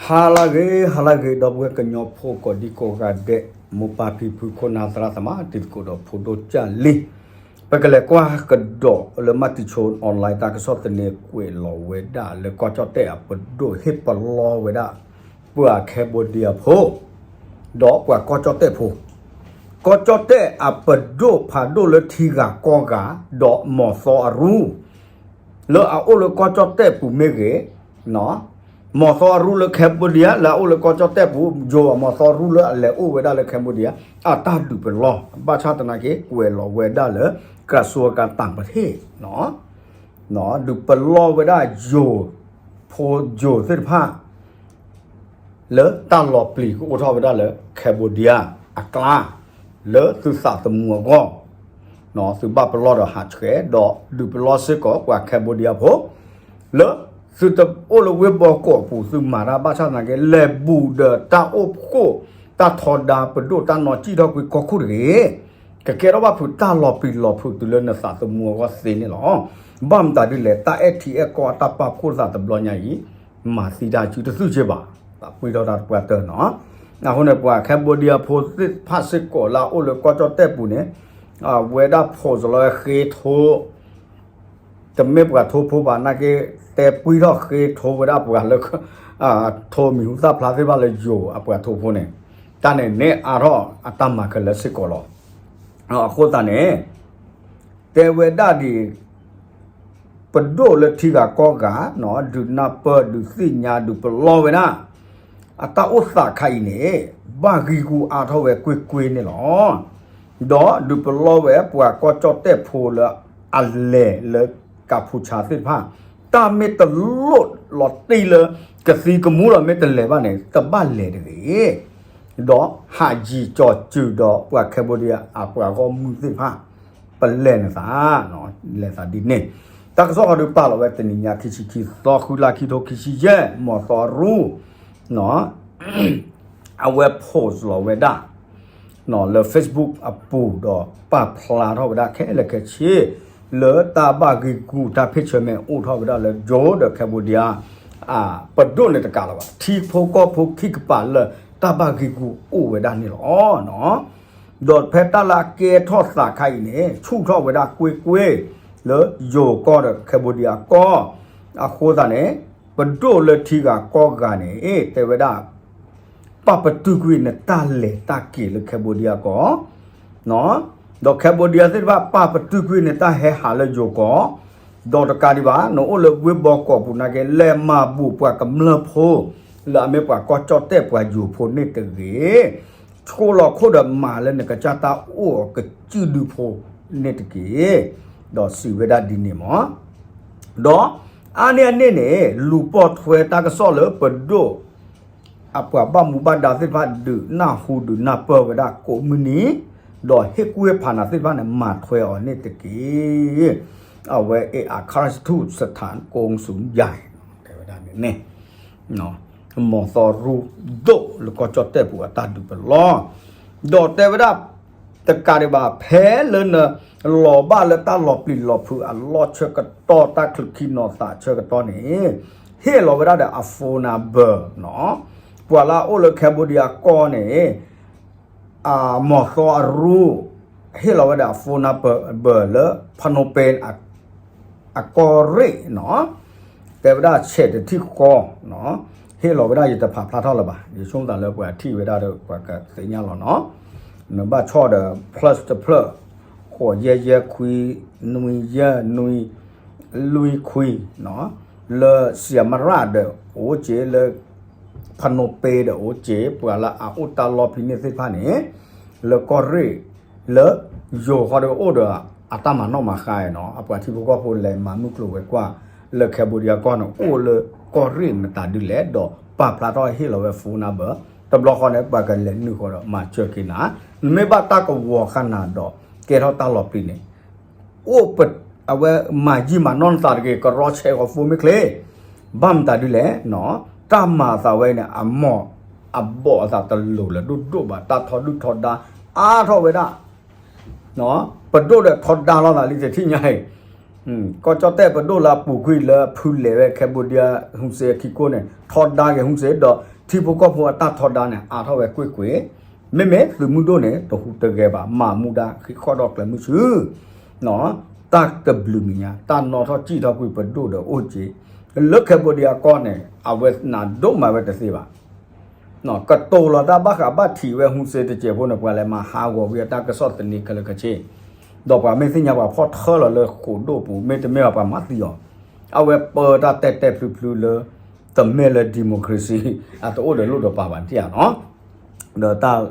ဟါလၢအဂ့ၤ ဟါလၢအဂ့ၤ ဒီပုၢ်ဝဲၢ်ကညီဖိကိးဒံကိးဂၤဒဲး, မိၢ်ပၢ်ဖံဖု ခိၣ်နၢ်သရၣ်သမါ တံၤသကိးဒီးဖိဒိၣ်ကၢ်လံ, ပကလဲၤကွၢ်ကဒီးလၢ မၤတံၤဆိ online တၢ်ကစီၣ်သန့ ကွဲးလီၤဝဲဒၣ်လၢကီၢ်ကၠီၣ်တဲၣ်အပဒိၣ်ဟ့ၣ်ပလီဝဲဒၣ် ပှၤ Cambodia ဖိ ဒီးပှၤကီၢ်ကၠီၣ်တဲၣ်ဖိ, ကီၢ်ကၠီၣ်တဲၣ်အပဒိၣ်ဖးဒိၣ်လၢထံဂၤကီၢ်ဂၤ ဒီးမီၤသီအရူ လၢအအိၣ်လၢကီၢ်ကၠီၣ်တဲၣ်ပူၤမ့ၢ်ဂ့ၤ, မီၤသီအရူလၢ Cambodia လၢအအိၣ်လၢကီၢ်ကၠီၣ်တဲၣ်ပူၤ, ယိၤအမီၤသီအရူလၢအလဲၤအိၣ်ဝဲဒၣ်လၢ Cambodia အတၢ်ဒုးပလီ ဘၣ်ဆၣ်သနာ်က့ ကွဲးလီၤဝဲဒၣ်လၢ ကရၢၡူကၤတၢ်ပထ့ၣ် ဒုးပလီဝဲဒၣ်ယိၤ ဖိယိၤသ့ၣ်တဖၣ် လၢတၢ်လီၤပျံၤကအိၣ်ထီၣ်ဝဲဒၣ်လၢ Cambodia အကျါ လၢသုသးသမူအဂီၢ်, သုဘၣ်ပလီဒီးဟးဆှဲး ဒီးဒုးပလီစ့ၢ်ကီးပှၤ Cambodia ဖိ လၢသုတအိၣ်လၢဝ့ၢ်ဘီကီးအပူၤ သုမၤတၢ်ဘၣ်ဆၣ်သနာ်က့ လဲၤဘူးဒီးတၢ်အိၣ်ဖှိၣ် တၢ်ထီဒါပဒိၣ် တၢ်နီၣ်စံၣ်ထီၣ်ကွံာ်ကီၢ်ခိၣ်တဂ့ၤ, ကကဲထီၣ်ဘၣ်ဖုးတၢ်လီၤပျံၤလီၤဖုးတုၤလၢနသးသမူအဂီၢ်သ့န့ၣ်လီၤ. ဘၣ်မတၤဒ်လဲၣ် တၢ်အဲၣ်ထံအဲၣ်ကီၢ်အတၢ်ပာ်ဖှိၣ်သးတဘျီညါအံၤ မၤသံတၢ်စုတသုၢ်က့ဘၣ်, ပှံထီၣ်တၢ်တပှၢ်တၢၢ်နီၤ. အဃိန့ၣ် ပှၤ Cambodia ဖိသ့ၣ်တဖၣ်စ့ၢ်ကီးလၢအအိၣ်လၢကီၢ်ကၠီၣ်တဲၣ်ပူၤန့ၣ် အဝဲဒၣ်ဖိးစလီၤဝဲဃ့ထိ တမ့ၢ်ပှၤထိဖိဘၣ်နာ်က့ တဲပှံထီၣ်ဃ့ထိဝဲဒၣ်ပှၤလၢ ထိမံၤဟူသၣ်ဖျါသ့ၣ်တဖၣ်လၢယိၤအပှၤထိဖိန့ၣ် တၢ်န့ၣ်န့ၢ်အါထီၣ်အတၢ်မၤခဲလၢာ်စ့ၢ်ကီးလီၤ. အဃိသတးန့ၣ် တဲဝဲဒၣ်ဒ် ပဒိၣ်လၢထံဂၤကီၢ်ဂၤ ဒုးနၢ်ပၢၢ် ဒုးသ့ၣ်ညါ ဒုးပလီဝဲဒၣ် အတၢ်အိၣ်သးခါအံၤန့ၣ် ဘၣ်ဂံာ်ဂူာ်အါထီၣ်ဝဲကွ့ၢ်ကွ့ၢ်န့ၣ်လီၤ. ဒီးဒုးပလီဝဲပှၤကီၢ်ကၠီၣ်တဲၣ်ဖိလၢအလဲၤလၢကၢ်ဖူဆါသ့ၣ်တဖၣ် တၢ်မ့ၢ်တလိၣ်လီၤတံၢ်လၢ ကသံကမူလီၤမ့ၢ်တလဲၤဘၣ်န့ၣ် တဘၣ်လဲၤတဂ့ၤ ဒီးဟးယံၤကၠီၤစုၤဒီးပှၤ Cambodia အပှၤဂီၢ်မုၢ်သ့ၣ်တဖၣ် ပလဲၤနသး လဲၤသးဒ်န့ၣ် တၢ်ကစီၣ်ဃီဒုးပာ်လီၤဝဲတနံၤညါခံဆံခံသီ ဃုလါခံထိခံဆံယဲၢ် မီၤသီရူ အဝဲ post လီၤဝဲဒၣ် လၢ Facebook အပူၤဒီးပာ်ဖျါထီၣ်ဝဲဒၣ်ခဲလၢာ်ခဲဆ့ လၢတၢ်ဘၣ်ဂံာ်ဂူာ်တၢ်ဖ့ၣ်ဆၢမဲာ်အိၣ်ထီၣ်ဝဲဒၣ်လၢယိၤဒီး Cambodia ပဒိၣ်န့ၣ်တကးလၢၤဘၣ် ထံဖိကီၢ်ဖိခံကပၤလၢာ် တၢ်ဘၣ်ဂံာ်ဂူာ်အိၣ်ဝဲဒၣ်န့ၣ်လီၤ. ဒီးဖဲတၢ်လၢအကဲထီၣ်သးခါအံၤန့ၣ် ဆူၣ်ထီၣ်ဝဲဒၣ်ကွ့ၢ်ကွ့ၢ် လၢယိၤကီၢ်ဒီး Cambodia ကီၢ် အဃိသတးန့ၣ် ပဒိၣ်လၢထံဂၤကီၢ်ဂၤန့ၣ် တဲဝဲဒၣ် ပာ်ပတုာ်ကွံာ်နတၢ်လဲၤတၢ်က့ၤလၢ Cambodia ကီၢ် ဒီး Cambodia သ့ၣ်တဖၣ် ပာ်ပတုာ်ကွံာ်နတၢ်ဟဲဟးလၢယိၤကီၢ် ဒီးတကးဒံးဘၣ် နအိၣ်လၢဝ့ၢ်ဘီကီးပူၤနာ်က့ လဲၤမၤဘူးပှၤကမျၢၢ်ဖိ လၢအမ့ၢ်ပှၤကီၢ်ကၠီၣ်တဲၣ်ပှၤယိၤဖိန့ၣ်တဂ့ၤ ဆိလီၤခိၣ်ဒီးမၤလၢနကစၢ်တၢ်အိၣ်အကစုဒုဖိန့ၣ်တက့ၢ်. ဒီးစံးဝဲဒၣ်ဒ်န့ၣ်မး ဒီးအါန့ၢ်အန့ၣ်န့ၣ် လူၤပိာ်ထွဲတၢ်ကစီၣ်လၢပဒိၣ် အပှၤဘၣ်မူဘၣ်ဒါသ့ၣ်တဖၣ်ဒုးနၢ်ဟူဒုးနၢ်ပၢၢ်ဝဲဒၣ်ကိးမုၢ်နံၤ ဒီးဟ့ၣ်ကူၣ်ဟ့ၣ်ဖးနၤသ့ၣ်တဖၣ်န့ၣ် မၤထွဲအီၤန့ၣ်တက့ၢ်. အဝဲအ့ၣ် အခါရစထူၣ် စထၣ်ကိစူယၣ် တဲဝဲဒၣ်န့ၣ်န့ၣ် မီၤသီရူဒိၣ်လၢကီၢ်ကၠီၣ်တဲၣ်ပူၤအတၢ်ဒုးပလီၢ် ဒီးတဲဝဲဒၣ် တကးဒံးဘၣ် ဖဲလၢနလီၤဘၣ်လၢတၢ်လီၤပျံၤလီၤဖုးအလီၢ်ဆၢကတီၢ် တၢ်ချုးခံနီၤသးဆၢကတီၢ်န့ၣ် ဟ့ၣ်လီၤဝဲဒၣ်ဒီးအ phone number နီၤ ပှၤလၢအအိၣ်လၢ Cambodia ကီၢ်န့ၣ် အမီၤသီအရူ ဟ့ၣ်လီၤဝဲဒၣ်အ phone number လၢ ဖနိပ့ၣ် အကီၢ်ရ့ၣ်နီၤ တဲဝဲဒၣ်ဆဲးတထံၣ်ဃီ ဟ့ၣ်လီၤဝဲဒၣ် ယတဖးဖျါထီၣ်လၢၤဘၣ် ယဆိကမိၣ်သးလၢပှၤထံၣ်ဝဲဒၣ်ဒီး ပှၤကသ့ၣ်ညါလီၤနီၤ နဘၣ်ဆီၣ်ဒီး plus တဖျၢၣ် ဃိးယဲၢ်ယဲၢ်ခွံ နွံယဲၢ်နွံ လွံၢ်ခွံ လၢ Siem Reap ဒီးအိၣ်က့ၤ လၢ ဖနိပ့ၣ် ဒီးအိၣ်က့ၤ ပှၤလၢအအိၣ်တၢ်လီၢ်ဖဲန့ၣ်သ့ၣ်တဖၣ်န့ၣ် လၢကီၢ်ရ့ၣ် လၢယိၤဃီဒီးအိၣ်ဒီး အတၢ်မၤနီၣ်မၤဃါနီၤ အပှၤထံဖိကီၢ်ဖိလဲၤမၤမုၢ်ကျိၤဝဲၤကွာ် လၢ Cambodia ကီၢ်န့ၣ် အိၣ်လၢကီၢ်ရ့ၣ်မတၤဒ်လဲၣ် ဒီးပာ်ဖျါထီၣ်ဟ့ၣ်လီၤဝဲ phone number တဘျီဃီန့ၣ် ပှၤကလဲၤနုာ်ဃီဒီးမၤစၢၤက့ၤနၤ နမ့ၢ်ဘၣ်တၢ်ကဝီၤဃာ်နၤဒီး ကဲထီၣ်တၢ်လီၤပျံၤန့ၣ် အိၣ်ပ အဝဲမၤယံာ်မၤနီၢ်နသးတဂ့ၤ ကရီဆဲးဃီ phone မ့ၢ်ချ့ ဘၣ်မတၤဒ်လဲၣ် တၢ်မၤအသးဝဲန့ၣ် အမီၢ်အဘီၣ်အသးတလိၤလၢၤဒိၣ်ဒိၣ်ဘၣ် တၢ်ထီဒုၣ်ထီဒါ အါထီၣ်ဝဲဒၣ် ပဒိၣ်ဒီးထီဒါလိာ်သးလံတထံၣ်ညါအံၤ ကီၢ်ကၠီၣ်တဲၣ်ပဒိၣ်လၢအပူၤကွံာ်လၢဖုလဲၤဝဲ Cambodia ဟုစ့အခံကိၢ်န့ၣ် ထီဒါက့ၤဟုစ့ဒီး ထံဖိကီၢ်ဖိအတၢ်ထီဒါန့ၣ် အါထီၣ်ဝဲကွ့ၢ်ကွ့ၢ်, မ့မ့ၢ်သုးမုၢ်ဒိၣ်န့ၣ် တဟူးတဂဲၤဘၣ် မၤမူဒါဃ့ၢ်ခီၣ်ဒီးကျဲၤမုၢ်ဆူၣ်, တၢ်တဘျုးမံၤညါ တၢ်နီၣ်ထီၣ်စံၣ်ထီၣ်ကွံာ်ပဒိၣ်ဒီးအိၣ်က့ၤ, လၢ Cambodia ကီၢ်န့ၣ် အဝဲနးဒိၣ်မးဝဲတသ့ဘၣ် ကတိၤလီၤတၢ်ဘၣ်ဃးဘၣ်ထံးဝဲ Hun Sen တစဲးဖိန့ၣ် ပှၤလဲၤမၤဟးဂီၤဝံၤအတၢ်ကစီၣ်သန့ခဲလၢာ်ခဲဆ့, ဒီးပှၤမ့ၢ်သ့ၣ်ညါပှၤဖီၣ်ထၢလီၤလၢဃိာ်ဒိၣ်ပူၤ မ့တမ့ၢ်ဘၣ်ပှၤမၤသံအီၤ, အဝဲပၢတၢ်တဲာ်တဲာ်ဖျုးဖျုးလၢ တမ့ၢ်လၢ democracy အတအိၣ်ဒီးလိၣ်ဒီးပာ်ဘၣ်တံၢ်ဧါနီၤ, ဒီးတၢ်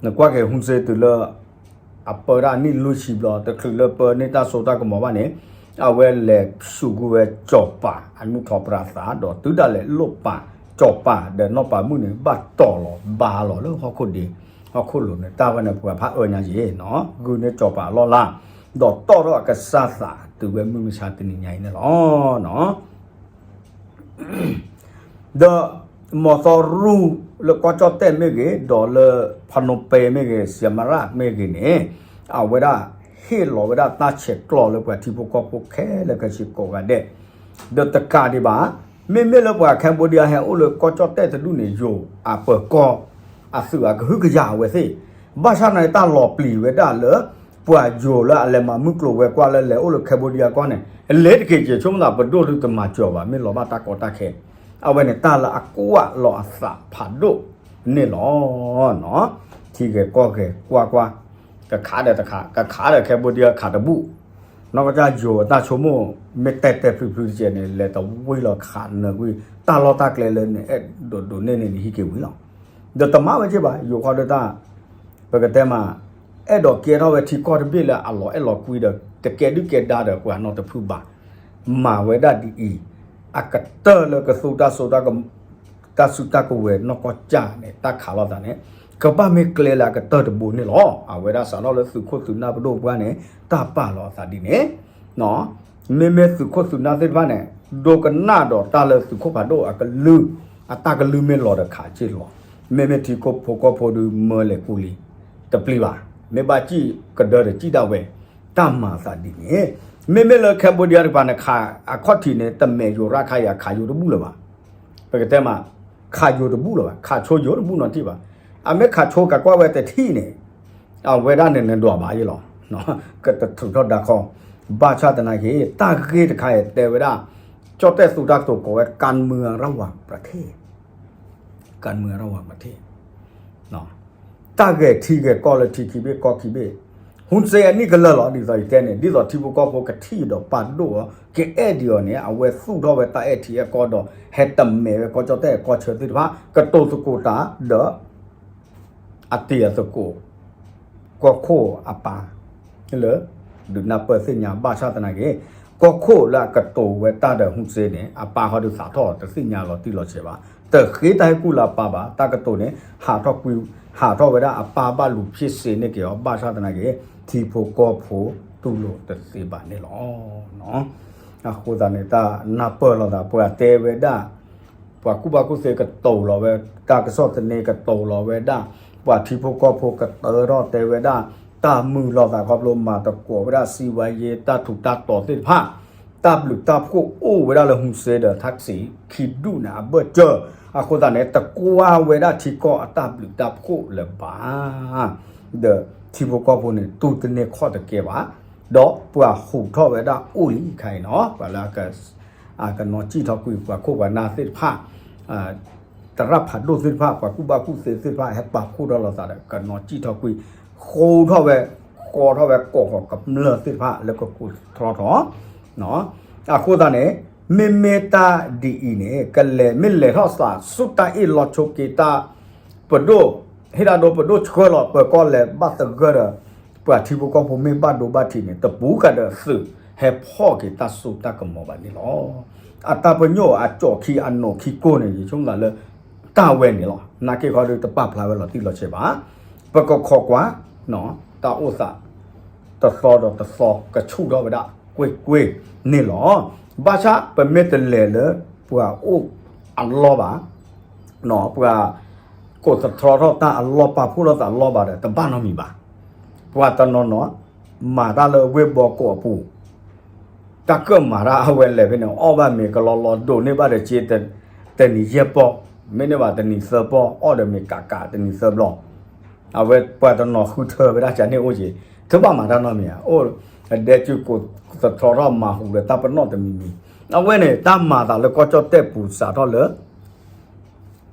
နကွၢ်က့ၤ Hun Sen တုၤလၢ အပၢတၢ်နံၣ်လွံၢ်ဆံဘျီ တချုးလၢပၢန့ၢ်တၢ်စိတၢ်ကမီၤဘၣ်န့ၣ်, အဝဲလဲၤစူးကွံာ်ဝဲစီၤပၤ အနုထီၣ်ပြၢသး ဒီးတုၤဒၣ်လဲာ်လိၣ်ပာ်စီၤပၤဒီးနီၢ်ပၤမုၣ်န့ၣ် ဘၣ်တီၢ်လီၤဘါလီၤလၢဟီၣ်ခိၣ်ဒ့ ဟီၣ်ခိၣ်လိၤန့ၣ် တၢ်ဝဲန့ၣ် ပှၤဖးအၢညါယ့ၤနီၤ ဂုာ်န့ၢ်စီၤပၤအလီၢ်လၢ်, ဒီးတီၢ်ထီၣ်အကစၢ်သးတုၤဝဲမုၢ်မဆါတနံၤညါအံၤန့ၣ်လီၤ. ဒီး မီၤသီရူၢ် လၢကီၢ်ကၠီၣ်တဲၣ်မ့ၢ်ဂ့ၤ ဒီးလၢ ဖနွမ်ပင် မ့ၢ်ဂ့ၤ Siem Reap မ့ၢ်ဂ့ၤန့ၣ်, အဝဲဒၣ်ဟ့ၣ်လီၤဝဲဒၣ်တၢ်ဆဲးကျိးလၢပှၤထံဖိကီၢ်ဖိခဲလၢာ် ခဲဆ့ကိးဂၤဒဲး, ဒီးတကးဒံးဘၣ်, မ့မ့ၢ်လၢပှၤ Cambodia ဟဲအိၣ်လၢကီၢ်ကၠီၣ်တဲၣ်တဒူၣ်န့ၣ် ယိၤအပၢၤကီၢ် အသုးအကဟုကယာ်အဝဲသ့ၣ်, ဘၣ်ဆၣ်န့ၣ် တၢ်လီၤပျံၤဝဲဒၣ်လၢ ပှၤယိၤလၢအလဲၤမၤမုၢ်ကျိၤဝဲၤကွာ်လၢလဲၤအိၣ်လၢ Cambodia ကီၢ်န့ၣ် လဲၤတက့ၤက့ၤ ဆိကမိၣ်သးပဒိၣ်ဒုးတမၤစၢၤဘၣ် မ့ၢ်လီၤဘၣ်တၢ်ကီတၢ်ခဲ, အဝဲန့ၣ်တၢ်လၢအကွၢ်လီၤအသးဖးဒိၣ်န့ၣ်လီၤ. ထံဂဲၤကီၢ်ဂဲၤကွၢ်ကွၢ်, ကခးဒီးတခး ကခးဒီး Cambodia ခးတဘူၣ်, နီၢ်ကစၢ်ယိၤအတၢ်ဆိကမိၣ် မ့ၢ်တဲာ်တဲာ်ဖျုးဖျုးတကဲးန့ၣ် လဲၤတဝံၤလီၤခးနၢၤကွံာ် တၢ်လီၢ်တၢ်ကျဲလၢနအဲၣ်ဒိးဒိးန့ၢ်န့ၣ် နဟံးက့ၤဝံၤလီၤ. ဒီးတမၤဝဲက့ၤဘၣ် ယိၤခီဒုးတၢ် ပကတဲမး အဲၣ်ဒိးကဲထီၣ်ဝဲထံကီၢ်တဘ့ၣ်လၢအလီၤအဲၣ်လီၤကွံဒီး တကဲဒုၣ်ကဲဒါဒီးပှၤနီတဖုဘၣ်, မၤဝဲဒၣ်ဒ်အံၤ, အကတၢၢ်လၢကသူတၢ်စိတၢ်က တၢ်စုတၢ်ကဝဲၤနီၢ်ကီၢ်ကၢ်န့ၣ် တၢ်ခးလိာ်သးန့ၣ် ကဘၣ်မ့ၢ်ကျဲလၢအကတၢၢ်တဘိန့ၣ်လီၤ. အဝဲဒၣ်စးထီၣ်လၢသုးခိၣ်သုးနၢ်ပဒိၣ်ပှၢ်န့ၣ် တၢ်ပာ်လီၤအသးဒ်န့ၣ် မ့မ့ၢ်သုးခိၣ်သုးနၢ်သ့ၣ်တဖၣ်န့ၣ် ဒိကနၣ်ဒီးတၢ်လၢသုးခိၣ်ဖးဒိၣ်အကလုၢ်, အတၢ်ကလုၢ်မ့ၢ်လီၤဒီးခးစ့ၢ်လီၤ. မ့မ့ၢ်ထံဖိကီၢ်ဖိဒုးမၢလဲၤကူလံ, တပျံၤဘၣ်. မ့ၢ်ဘၣ်စံၣ်ကဒၢဒီးစံၣ်ဒၣ်ဝဲ, တၢ်မၤသးဒ်န့ၣ်. မ့မ့ၢ်လၢ Cambodia တကပၤန့ၣ် ခးအခီၣ်ထံးန့ၣ် တမဲာ်ယိၤရၣ်ခါအံၤ အခးယိၤတဘူၣ်လၢၤဘၣ်. ပကတဲမး ခးယိၤတဘူၣ်လၢၤဘၣ်, ခးဆိယိၤတဘူၣ်နီတထံၣ်ဘၣ်. အမ့ၢ်ခးဆိကကွၢ်ဝဲတထံၣ်န့ၣ် အဝဲဒၣ်န့ၣ်နဒွးဘၣ်ယ့လီၤ. ကတထုးထီၣ်ဒါခီ, ဘၣ်ဆၣ်သနာ်က့ တၢ်ဂ့ၢ်တခါအံၤတဲဝဲဒၣ် ကၠီၣ်တဲၣ်သူတၢ်ကတိၤကိးဝဲ การเมืองระหว่างประเทศ, การเมืองระหว่างประเทศ တၢ်ဂဲၤထံဂဲၤကီၢ်လၢထံခံဘ့ၣ်ကီၢ်ခံဘ့ၣ်, ဟူစ့အနံၣ်ကလၢာ်လီၤ ဒ်သိးယတဲန့ၣ် ဒ်သိးထံဖိကီၢ်ဖိကထံၣ်ဒီးပာ်ဒိၣ်အီၤ ကအဲၣ်ဒံးအီၤန့ၣ် အဝဲသူၣ်ထီၣ်ဝဲတၢ်အဲၣ်ထံအဲၣ်ကီၢ်ဒီး ဟဲတမဲာ်ဝဲကီၢ်ကၠီၣ်တဲၣ်ကီၢ်ဆၢသ့ၣ်တဖၣ် ကတိၤသကိးတၢ်ဒီး အတံၤအသကိး ကီၢ်ခိၣ်အပၢ် လၢ ဒုးနၢ်ပၢၢ်သ့ၣ်ညါဘၣ်ဆၣ်သနာ်က့ ကီၢ်ခိၣ်လၢအကတိၤဝဲတၢ်ဒီးဟူစ့န့ၣ် အပၢ်ဟီဒုးသးထီၣ်တသ့ၣ်ညါလီၤတံၢ်လီၤဆဲးဘၣ်. တဃ့တၢ်ဟ့ၣ်ကူၣ်လၢအပၢ်ဘၣ်. တၢ်ကတိၤန့ၣ် ဟးထီၣ်ကွံာ် ဟးထီၣ်ဝဲဒၣ်အပၢ်ဘၣ်လူၤဖံးစ့န့ၢ်က့ၤအီၤ ဘၣ်ဆၣ်သနာ်က့ ထံဖိကီၢ်ဖိတူၢ်လိာ်တသ့ဘၣ်န့ၣ်လီၤ. အဃိသတးန့ၣ် တၢ်နၢ်ပၢၢ်လိာ်သး ပှၤတဲဝဲဒၣ် ပှၤကူၣ်ဘၣ်ကူၣ်သ့ကတိၤလီၤဝဲ တၢ်ကစီၣ်သန့ကတိၤလီၤဝဲဒၣ် ပှၤထံဖိကီၢ်ဖိကတၢၢ်ထီၣ်တဲဝဲဒၣ် တၢ်မုာ်လိာ်သးခီဖျိမၤသကိးဝဲဒၣ် စံးဝဲယ့ တၢ်ထူးတၢ်တီၤသ့ၣ်တဖၣ် တၢ်ဘျုးတၢ်ဖှိၣ်အိၣ်ဝဲဒၣ်လၢဟူစ့ဒီးထၣ်စံး ခံဒူၣ်န့ၣ် အဘၢၣ်စၢၤ အဃိသတးန့ၣ် တကွၢ်ဝဲဒၣ်ထံကီၢ်အတၢ်ဘျုးတၢ်ဖှိၣ်လၢၤဘၣ် ဒီးထံဖိကီၢ်ဖိန့ၣ် တူၢ်တန့ၢ်ခီၣ်တကဲဘၣ် ဒီးပှၤဟူးထီၣ်ဝဲဒၣ်အိၣ်လံခါအံၤနီၤ ပှၤလၢ အကနီၤစံၣ်ထီၣ်ကွံာ်ပှၤခိၣ်ပှၤနၢ်သ့ၣ်တဖၣ် သရၣ်ဖးဒိၣ်သ့ၣ်တဖၣ် ပှၤကူၣ်ဘၣ်ကူၣ်သ့သ့ၣ်တဖၣ် ဟဲပာ်ဖှိၣ်ထီၣ်လိာ်သးဒီး ကနီၤစံၣ်ထီၣ်ကွံာ် ဃိထီၣ်ဝဲ ဃီထီၣ်ဝဲ ကိးဃီၤကမျၢၢ်သ့ၣ်တဖၣ်လၢကကိးထီၣ်ထီၣ် အဃိသတးန့ၣ် မ့မ့ၢ်တၢ်ဒ်အံၤန့ၣ် ကလဲၤမ့ၢ်လဲၤထီၣ်သးဆူတၢ်အ့ၣ်လိာ်ဆိးက့တၢ် ပဒိၣ် ဟ့ၣ်ဒၣ်ဒိပဒိၣ်ဆှၢလီၤ ပၢၤကီၢ်လဲၤဘၣ်သဂၢၢ်ဒီး ပှၤထံဖိကီၢ်ဖိမ့ၢ်ဘၣ်ဒိဘၣ်ထံးန့ၣ် တပူၤဃာ်ဒီးသုးဟဲဖီၣ်က့ၤတၢ်စိတၢ်ကမီၤဘၣ်န့ၣ်လီၤ. အတၢ်ပညိၣ်အကၠီၣ်ခံအနိးခံကိၢ်န့ၣ် ယဆိကမိၣ်သးလၢ တၢ်ဝဲန့ၣ်လီၤ. နာ်က့ခီဒုးတပာ်ဖျါဝဲလီၤတံၢ်လီၤဆဲးဘၣ်. ပကခိးကွၢ် တၢ်အိၣ်သး တသီဒီးတသီ ကဆူၣ်ထီၣ်ဝဲဒၣ်ကွ့ၢ်ကွ့ၢ်န့ၣ်လီၤ. ဘၣ်ဆၣ်ပမ့ၢ်တလဲၤလၢ ပှၤအိၣ်အလီၢ်ဘၣ် ပှၤကိးသတြီထီၣ်တၢ်အလီၢ် ပာ်ဖှိၣ်ထီၣ်သးအလီၢ်ဘၣ်ဒီး တဘၣ်နီတမံၤဘၣ်. ပှၤတနီၤနီၤ မၤတၢ်လၢဝ့ၢ်ဘီကိးအပူၤ တၢ်ကၢၣ်မၤတၢ်အဝဲလဲၤဖဲန့ၣ် အီၣ်ဘၣ်မ့ၤကလီလီ ဒိးန့ၢ်ဘၣ်ဒီးစ့ တနံၤယဲၢ်ပီၢ် မ့ၢ်န့ၢ်ဘၣ်တနံၤသၢပီၢ် အီၣ်ဒီးမ့ၤကးကးတနံၤသၢဘျီ, အဝဲပှၤတနီၤဃုထၢဝဲဒၣ်ကန့ၣ်အိၣ်က့ၤ, သုဘၣ်မၤတၢ်နီတမံၤဧါ, အိၣ်ဒဲကၠူကိးသတြီထီၣ်မၤဟူးလၢတၢ်ပနီၣ်တမံၤမံၤ, အဝဲန့ၣ် တၢ်မၤသးလၢကီၢ်ကၠီၣ်တဲၣ်ပူၤစးထီၣ်လၢ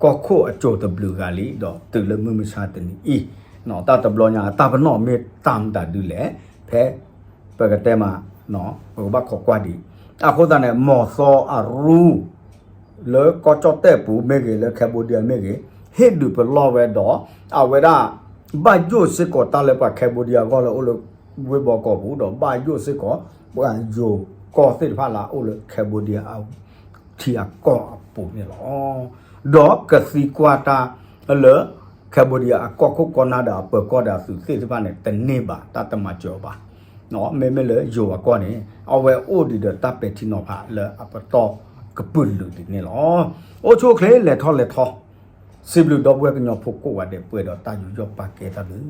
ကီၢ်ခိၣ်အစိၤတဘျုးဂၤလံ ဒီးတုၤလၢမုၢ်မဆါတနံၤအံၤ, တၢ်တဘျီညါအတၢ်ပနီၣ်မ့ၢ်တၢ်မတၤဒုလဲၣ်, ဖဲ ပကတဲမး ပကဘၣ်ခိးကွၢ်ဒံး, အဃိသတးန့ၣ် မီၤသီအရူ လၢကီၢ်ကၠီၣ်တဲၣ်ပူၤမ့ၢ်ဂ့ၤ လၢ Cambodia မ့ၢ်ဂ့ၤ, ဟ့ၣ်ဒုးပလီၢ်ဝဲဒီး အဝဲဒၣ် ဘၣ်ယိၣ်စ့ၢ်ကီးတၢ်လၢပှၤ Cambodia အဂီၢ်လၢအိၣ်လၢ ဝ့ၢ်ဘီကီၢ်ပူၤ ဒီးဘၣ်ယိၣ်စ့ၢ်ကီး ပှၤယိၤကီၢ်သ့ၣ်တဖၣ်လၢအအိၣ်လၢ Cambodia အထံအကီၢ်အပူၤန့ၣ်လီၤ. ဒီးကသံကွၢ်တၢ်လၢ Cambodia အကီၢ်ခိၣ်ကီၢ်နၢ်ဒီးအပၢၤကီၢ်ဒီးအသုးသ့ၣ်တဖၣ်န့ၣ် တန့ၢ်ဘၣ်တၢ်တမၤစၢၤအီၤဘၣ်. မ့မ့ၢ်လၢယိၤအကီၢ်န့ၣ် အဝဲအိၣ်ဒံးဒီးတၢ်ပဲာ်ထံနီၤဖးလၢအပတီၢ်ကပုာ်လုာ်ဒံးန့ၣ်လီၤ. အိၣ်ဆူၣ်အိၣ်ချ့ လဲၤထီၣ်လဲၤထီ, စံးဘျုးဒီပုၢ်ဝဲၢ်ကညီဖိကိးဂၤဒဲး ပှဲၤဒီးတၢ်ယူးယီၣ်ပာ်ကဲတၢ်ဘျုး